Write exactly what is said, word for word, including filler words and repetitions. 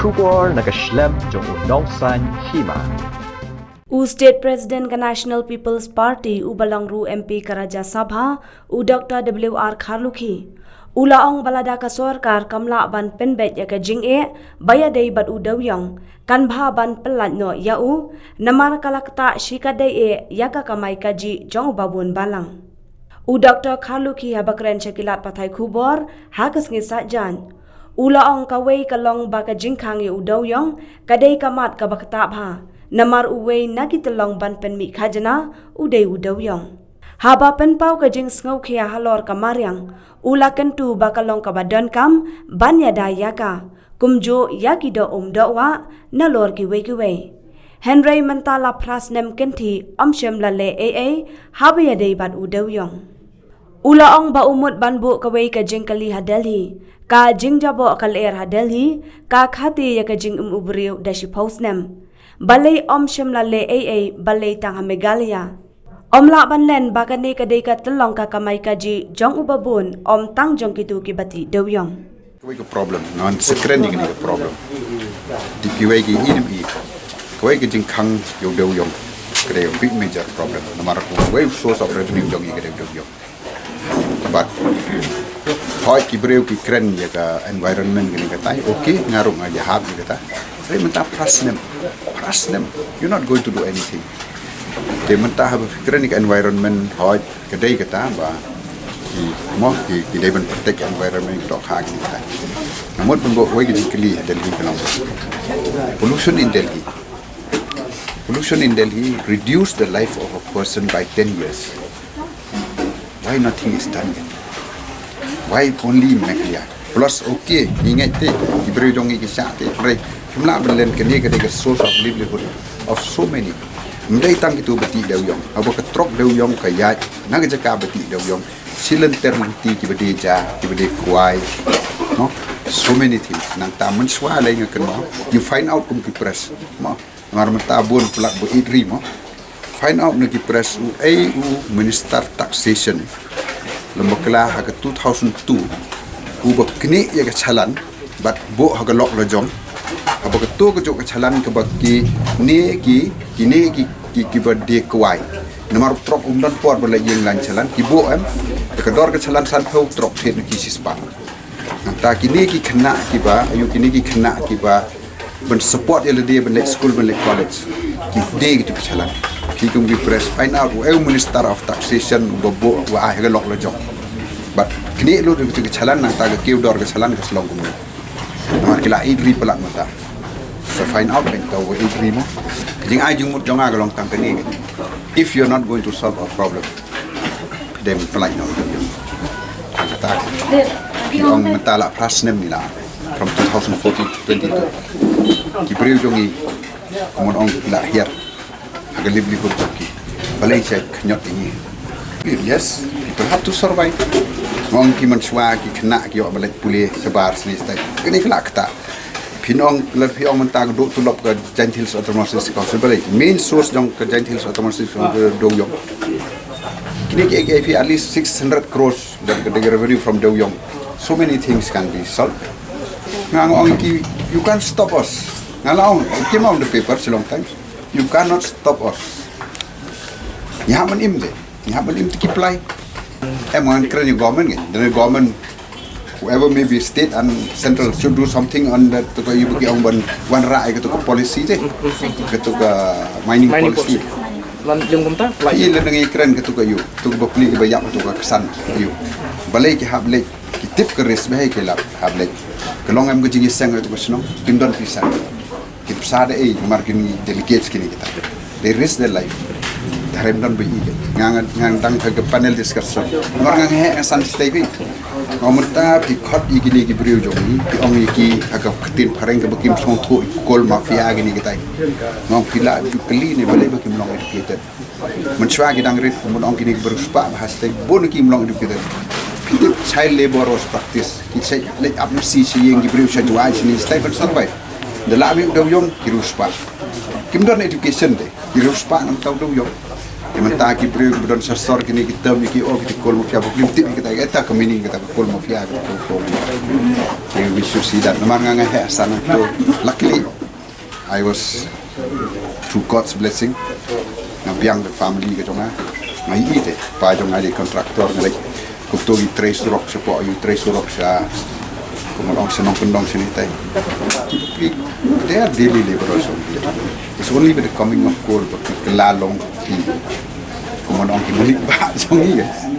Khubor na ka shlem jong u nongsan hima. U State President ka National People's Party, u ba long ruh M P ka Rajya Sabha, u Doctor W R Kharlukhi, u la ong ba lada ka sorkar kam lah ban pynbeit ïa ka jingeh ba ïadei bad u dewiong, kan bha ban pyllait noh ïa u, namar ka la ktah shikatdei eh ïa ka kamai kajih jong u babun balang. U Doctor Kharlukhi haba kren sha ki lad pathai khubor ha ka sngi Saitjaiñ, u la ong kawei ka long ba ka jingkhang ïa u dewiong ka dei ka mat kaba ktah bha, namar uwei na ki tyllong ban pynmih khajna u dei u dewiong. Haba pynpaw ka jingsngewkhia halor ka mariang, u la kyntu ba ka long kaba donkam ban ïada ïa ka, kumjuh ïa ki doh um doh wah nalor kiwei kiwei. Hynrei mynta la phra snem kynthih ym shym la leh ei ei haba ïadei bad u dewiong. U la ong ba u mut ban buh kawei ka jingkylli ha Delhi, ka jingjaboh ka lyer ha Delhi ka khati ïa ka jingim u briew da shiphew snem. Balei ym shym la leh ei ei, balei tang ha Meghalaya? Ym lah ban len ba kane ka dei ka tyllong ka kamai kajih jong u babun, ym tang jong kito kiba tih dewiong. Kawei ka problem, ngan sa kren ïa kane ka problem. Te kiwei ki i dim i. Kawei ka jingkhang ïa u dewiong. Ka dei ka big major problem. Namar kawei u source of revenue jong i ka dei u dewiong. But hooid ki briew ki kren ïa ka environment kane katai. Okay, nga ruh nga ïahap ïa kata. Hynrei mynta phra snem. Phra snem. You're not going to do anything. Te mynta haba phi kren ïa ka environment, hooid ka dei kata ba ki, mo, ki, ki dei ban protect environment, ki dohkha kine kita. Nga mut ban buh kawei ka jingkylli ha Delhi ka long, pollution in Delhi. Pollution in Delhi reduce the life of a person by ten years. Why nothing is done yet? Why only Meghalaya? Plus, okay, ngi ngeit te ki briew jong ngi ki shah te, hynrei kim lah ban len, kane ka dei ka source of livelihood of so many. Ym dei tang kito ba tih dewiong. Haba ka trok dewiong ka ïaid na ka jaka ba tih dewiong, shi lynter lynti kiba die ja, kiba die kwai, no? So many things. Nangta mynshuwa lei nga kynmaw, you find out kum ki press, mo. Namar mynta bun palat ba ïeit ri, mo. Find out na ki press, uei u Minister Taxation lem bakla ha ka two thousand two uba knieh ïa ka challan bad buh ha ka lok lajong. Haba kato kajuh ka challan kaba kine ki, kine ki, ki, kiba die kwai, namar u trok um don por ba la ïeng lain challan, ki buh, em, da ka dor ka challan sanphew, trok thied na ki shispah. Nangta kine ki khynnah kiba, aïu, kine ki khynnah kiba ban support ïa lade ban leit skul, ban leit college, ki die kito ki challan. Phi kum ki press, find out uei u Minister of Taxation uba buh, uba ai ha ka lok lajong bad knieh lut ïa kito ki challan, nangta ka kiew dor ka challan ka shlong kumne. Namar ki la ïeit ri palat mynta. So find out, mynta uba ïeit ri, mo. Ka jingai jingmut jong nga ka long tang kane. If you're not going to solve our problem, phi dei ban pyllait noh. Kata phi ong mynta la phra snem ngi la, from two thousand fourteen to twenty-two. Ki briew jong ngi, kumno ong, ki la hiar ha ka livelihood jong ki. Balei sha khñiot ïa ngi? Yes, people have to survive. Ong ki mynshuwa ki khynnah ki ïoh ban leit pule shabar sini stai. Kane ka la ktah. Phi ong, lada phi ong mynta ka duh tulop ka Jaintia Hills Autonomous District Council, balei? Main source jong ka Jaintia Hills Autonomous District Council ka dewiong. Kine ki, ki, ki at least six hundred crores da ka, da ka revenue from dewiong. So many things can be solved. Nga ong ïa ki, you can't stop us. Nga la ong, it came out in the paper, Shillong Times. You cannot stop us. Ngi hap ban im te. Ngi hap ban im te keep lai. Em, ngan kren ïa government ngi. The government, whoever may be, state and central, should do something on that, to ka ïa ba ki ong ban wanrah ïa kato ka policy te. Kato ka mining policy. Lan lim kumta, lai. Ïa, lada ngi kren kato ka ïa, kato ka bapli kiba ïap kato ka ksan ïa. Balei ki hap leit, ki tip ka risk, balei ki la hap leit? Ka long em ka jingïaseng kato ka shnong, kim don pisa. Ki bsa da ei, namar kine delegates kine kita. They risk their life. Tharai ym don ba ïeit. Nga, nga, nga dang ha ka panel discussion. Namar nga ngeit nga san state phi. Nga ong mynta phi khot ïa kine ki briew jong ngi, phi ong ïa ki ha ka ktien phareng kaba kim shongthuh, coal mafia kine kita. Nga ong phi la ju kylli ne balei ba kim long educated. Mynshuwa ki dang rit, kumno ong kine ki briew spah ba ha state bun kim long educated. Phi tip child labor was practiced. Ki sa leit ap masi sha ïing ki briew sha Jowai sini state ban survive. Da la mih u dewiong ki riewspah. Kim don education te. Ki riewspah namar u dewiong. Te mynta ki briew ba don sha sor kine ki term ïa ki, oh, kita coal mafia, ba kim tip kita, kita ka meaning kita ka coal mafia, kita coal, coal. Te we should see that. Namar nga nga heh san to, luckily I was, through God's blessing, nga biang da family ka jong nga. Nga ïohi te pa jong nga dei contractor, nga dei kumto, i trei surok sha pdeng, i trei surok sha, kumno ong, sha Nongkyndong shane te. Ki, they are daily laborers only. It's only with the coming of coal ba ki kylla long ki, kumno ong, ki manik ba jong ngi.